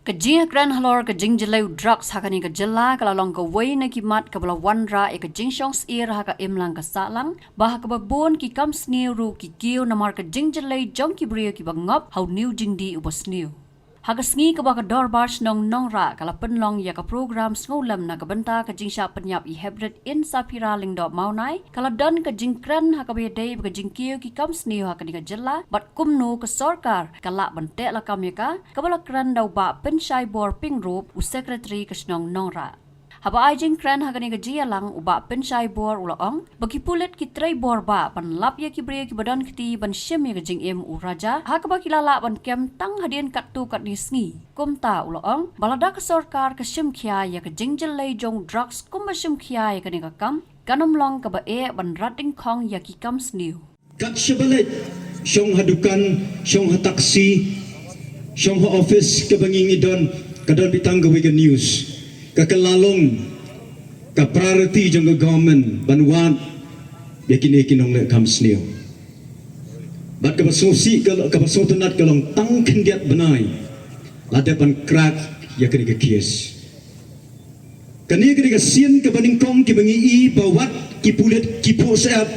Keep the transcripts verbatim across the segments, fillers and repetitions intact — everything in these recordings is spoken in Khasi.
Ka jingkren halor ka jingjyllei u drugs ha kane ka jylla ka la long kawei na ki mat kaba la wanrah ïa ka jingshong syier ha ka imlang ka sahlang, ba ha kaba bun ki kam sniew ruh ki kiew namar ka jingjyllei jong ki briew kiba ngop ha u niew jingdih uba sniew. Ha ka sngi kaba ka Dorbar Shnong Nongrah ka la pynlong ïa ka program sngewlem na ka bynta ka jingshah pynïap i Heprit Insaphira Lyngdoh Mawnai, ka la don ka jingkren ha kaba ïadei bad ka jingkiew ki kam sniew ha kane ka jylla bad kumno ka sorkar ka lah ban teh lakam ïa ka, kaba la kren da u Bah Pynshai Bor Pyngrope, u Secretary ka Shnong Nongrah. Haba ai jingkren ha kane ka jingïalang, u Bah Pynshai Bor u la ong ba ki pulit ki trei bor bah ban lap ïa ki briew kiba don kti ban shim ïa ka jingim u Raja, ha kaba ki la lah ban kem tang hadien katto katne sngi. Kumta u la ong ba lada ka sorkar ka shim khia ïa ka jingjyllei jong u drugs kumba shim khia ïa kane ka kam, kan ym long kaba eh ban rat dyngkhong ïa ki kam sniew. Kat shaba leit, shong ha dukan, shong ha taxi, shong ha office kaba ngi ngi don, ka don beit tang kawei ka news. Ka kylla long ka priority jong ka government ban wad ïa kine ki nongleh kam sniew. Bad kaba sngewsih ka, kaba sngewtynnat ka long tang khyndiat bnai la dep ban crack ïa kane ka case. Kane ka dei ka sien kaba nyngkong kiba ngi i ba wat ki pulit ki phuh syep,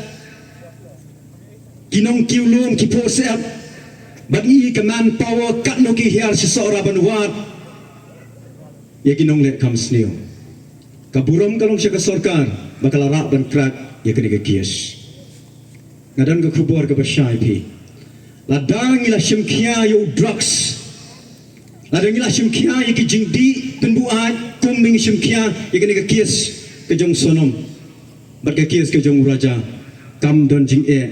ki nongkiew lum ki phuh syep, bad ngi i ka manpower katno ki hiar shi Sohra ban wad ïa ki nongleh kam sniew. Ka burom ka long sha ka sorkar ba ka la rah ban crack ïa kane ka case. Nga don ka khubor kaba shai phi. Lada ngi la shim khia ïa u drugs, lada ngi la shim khia ïa ki jingdih pynbuaid kum ba ngi shim khia ïa kane ka case ka jong Sonom bad ka case ka jong u Raja, kam don jingeh.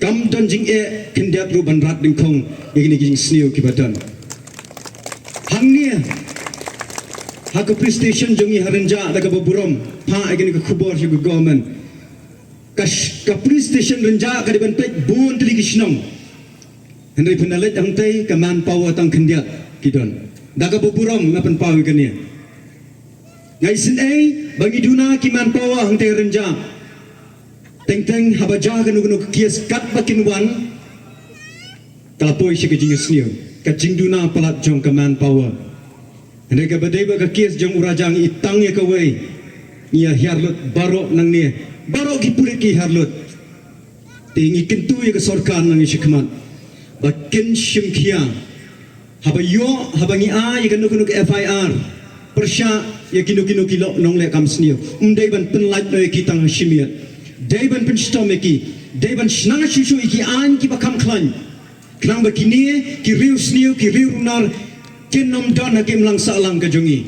Kam don jingeh khyndiat ruh ban rat dyngkhong ïa kine ki jingsniew kiba don. Hangne ha ka police station jong ngi ha Rynjah, da kaba burom, phah ïa kane ka khubor sha ka government. Ka sh-, ka police station Rynjah ka dei ban peit bun tylli ki shnong. Hynrei phin da leit hangtei ka manpower tang khyndiat ki don. Da kaba burom nga pynpaw ïa kane. Nga isynei ba ngi duna ki manpower hangtei Rynjah. Teng teng haba jia kano kano ka case katba kin wan, ka la poi sha ka jingïasniew, ka jingduna palat jong ka manpower. Hynrei kaba dei bad ka case jong u Raja ngi i tang ïa kawei, ngi ïa hiar lut baroh nangne, baroh ki pulit ki hiar lut. Te ngi kyntu ïa ka sorkar nangne shakhmat ba kin shim khia. Haba ïoh, haba ngi ai ïa kano kano ka F I R pyrshah ïa kino kino ki lok nongleh kam sniew, ym dei ban pynlait noh ïa ki tang ha shi miet. Dei ban pynshitom ïa ki, dei ban shna shuh shuh ïa ki aiñ kiba kham khlaiñ. Khnang ba kine ki riew sniew, ki riew runar kin ym don ha ka imlang sahlang ka jong ngi.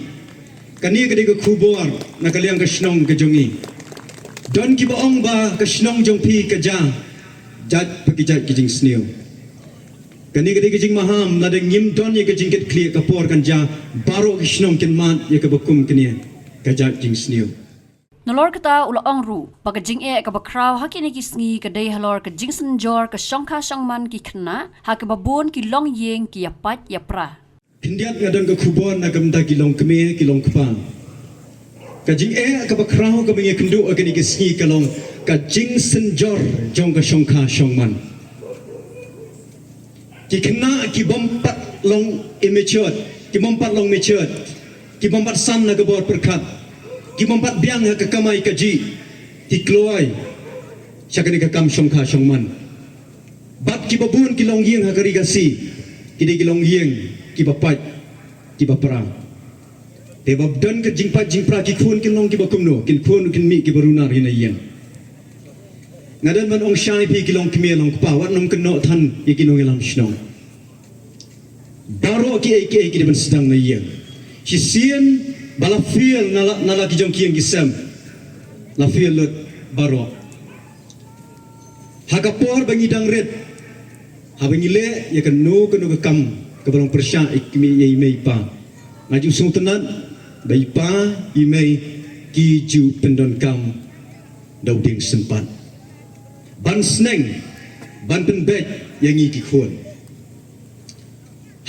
Kane ka dei ka khubor na ka liang ka shnong ka jong ngi. Don kiba ong ba ka shnong jong phi ka jia, jait pa ki jait ki jingsniew. Kane ka dei ka jingmaham, lada ngim don ïa ka jingkitkhlieh ka por kan jia, baroh ki shnong kin mad ïa kaba kum kane ka jait jingsniew. Nalor kata u la ong ruh ba ka jingeh kaba khraw ha kine ki sngi ka dei halor ka jingsynjor ka shongkha shongman ki khynnah, ha kaba bun ki longïing ki ïa pait ïa pra. Khyndiat nga don ka khubor na ka bynta ki longkmie ki longkpa. Ka jingeh kaba khraw kaba ngi ïakynduh ha kine ki sngi ka long ka jingsynjor jong ka shongkha shongman. Ki khynnah ki bym pat long immature, ki bym pat long mature, ki bym pat san na ka bor pyrkhat, ki bym pat biang ha ka kamai kajih, ki kloi sha kane ka kam shongkha shongman. Bad kiba bun ki longïing ha ka ri Khasi ki dei ki longïing kiba pait, kiba pra. Te ba don ka jingpait jingpra ki khun kin long kiba kumno, kin khun kin mih kiba runar hi na ïing. Nga don ban ong shai phi ki longkmie longkpa, wat nym kynnoh than ïa ki nongïalam shnong. Baroh kiei kiei ki dei ban sdang na ïing. Shisien ba la fail na la, na la ki jong ki ïing ki sem, la fail lut baroh. Ha ka por ba ngi dang rit, haba ngi leh ïa kano kano ka kam kaba long pyrshah ïa i kmie ïa i mei i pa, nga ju sngewtynnat ba i pa i mei ki ju pyndonkam da u dieng sympat ban sneng, ban pynbeit ïa ngi ki khun.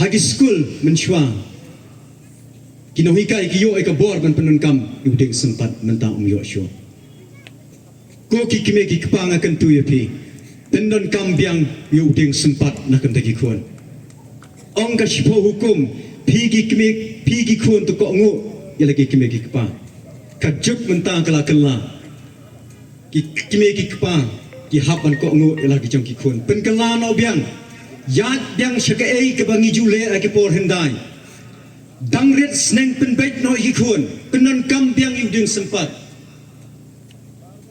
Ha ki skul mynshuwa ki nonghikai ki ïoh ïa ka bor ban pyndonkam ïa u dieng sympat, mynta ym ïoh shuh. Ko ki kmie ki kpa, nga kyntu ïa phi, pyndonkam biang ïa u dieng sympat na ka bynta ki khun. Ong ka shiphew hukum, Phi ki kmie, phi ki khun to kohnguh ïa la ki kmie ki kpa. Ka juk mynta ka la kylla. Ki kmie ki kpa ki hap ban kohnguh ïa la ki jong ki khun. Pynkylla noh biang. Ïaid biang sha kaei kaba ngi ju leh ha ki por hyndai. Dang rit sneng pynbeit noh ïa ki khun. Pyndonkam biang ïa u diengsymptom.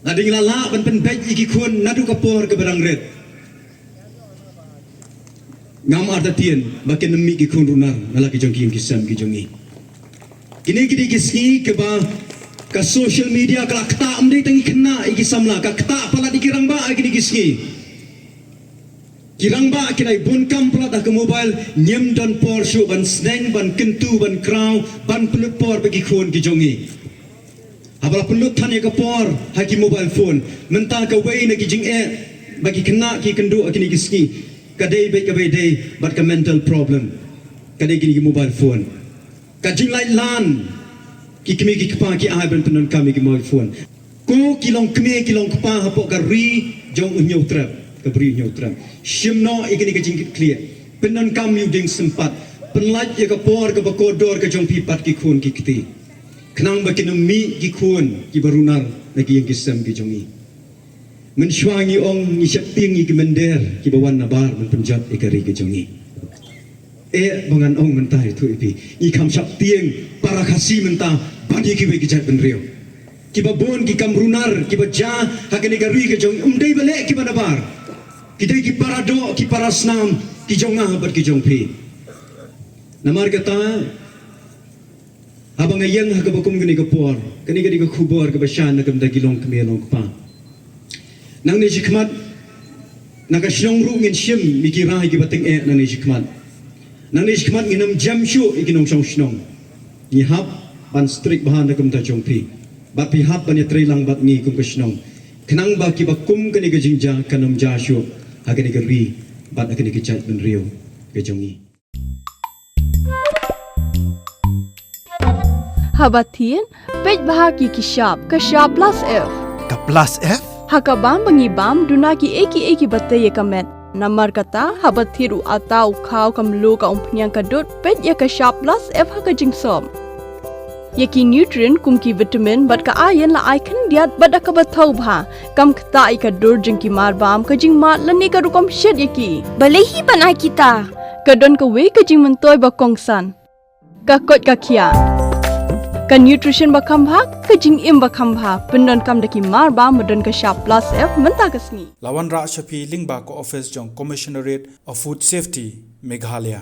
Lada ngi la lah ban pynbeit ïa ki khun naduh ka por kaba dang rit, ngam artatien ba kin ym mih ki khun runar na la ki jong ki ïing ki sem ki jong ngi. Kine ki dei ki sngi kiba ka social media ka la ktah, ym dei tang ïa ki khynnah, ïa ki samla, ka ktah palat ïa ki rangbah ha kine ki sngi. Ki rangbah ki nai bun kam palat ha ka mobile, ngim don por shuh ban sneng, ban kyntu, ban kraw, ban pynlut por bad ki khun ki jong ngi. Haba la pynlut than ïa ka por ha ki mobile phone, mynta kawei na ki jingeh ba ki khynnah ki kynduh ha kine ki sngi, ka dei beit kaba ïadei bad ka mental problem, ka dei kine ki mobile phone. Ka jinglait lan, ki kmie ki kpa ki ai ban pyndonkam ïa ki mobile phone. Ko ki long kmie ki long kpa hapoh ka ri jong u Hynñiewtrep, ka bri Hynñiewtrep, shim noh ïa kane ka jingkitkhlieh, pyndonkam ïa u diengsymptom, pynlait ïa ka por kaba kordor ka jong phi bad ki khun ki kti, khnang ba kin ym mih ki khun kiba runar na ki ïing ki sem ki jong ngi. Mynshuwa ngi ong ngi sheptieng ïa ki mynder kiba wan nabar ban pynjot ïa ka ri ka jong ngi. Eh, ba ngan ong mynta ïa tu ïa phi, ngi kham sheptieng para Khasi mynta ban ïa kiwei ki jaitbynriew. Kiba bun ki kam runar kiba jia ha kane ka ri ka jong ngi, ym dei ba leh kiba nabar. Ki dei ki para doh, ki para snam, ki jong nga bad ki jong phi. Namar kata, haba nga ïeng ha kaba kum kane ka por, kane ka dei ka khubor kaba shai na ka bynta ki longkmie longkpa. Nangne shakhmat, na ka shnong ruh ngin shim ïa ki rai kiba tyngeh nangne shakhmat. Nangne shakhmat ngin ym jem shuh ïa ki nongshong shnong. Ngi hap ban strict bha na ka bynta jong phi. Bad phi hap ban ïatreilang bad ngi kum ka shnong, khnang ba kiba kum kane ka jingjia kan ym jia shuh ha kane ka ri bad ha kane ka jaitbynriew ka jong ngi. Haba thied, peit bha ki shap, ka shap plus F. Ka plus F? Ha ka bam ba ngi bam, duna kiei kiei kiba tei ïa ka met. Namar kata, haba thied u atta, u khaw, ka mluh, ka umphniang, ka dud, peit ïa ka shap plus F ha ka jingsop. Ïa ki nutrient kum ki vitamin bad ka iron la ai khyndiat bad da kaba thaw bha. Kam ktah ïa ka dur jong ki marbam, ka jingmad lane ka rukom shet ïa ki. Balei hi ban ai kita? Ka don kawei ka jingmyntoi ba kongsan. Ka koit ka khiah. Ka nutrition ba kham bha, ka jingim ba kham bha. Pyndonkam da ki marbam ba don ka shap plus F mynta ka sngi. La wanrah sha phi lyngba ka office jong Commissionerate of Food Safety, Meghalaya.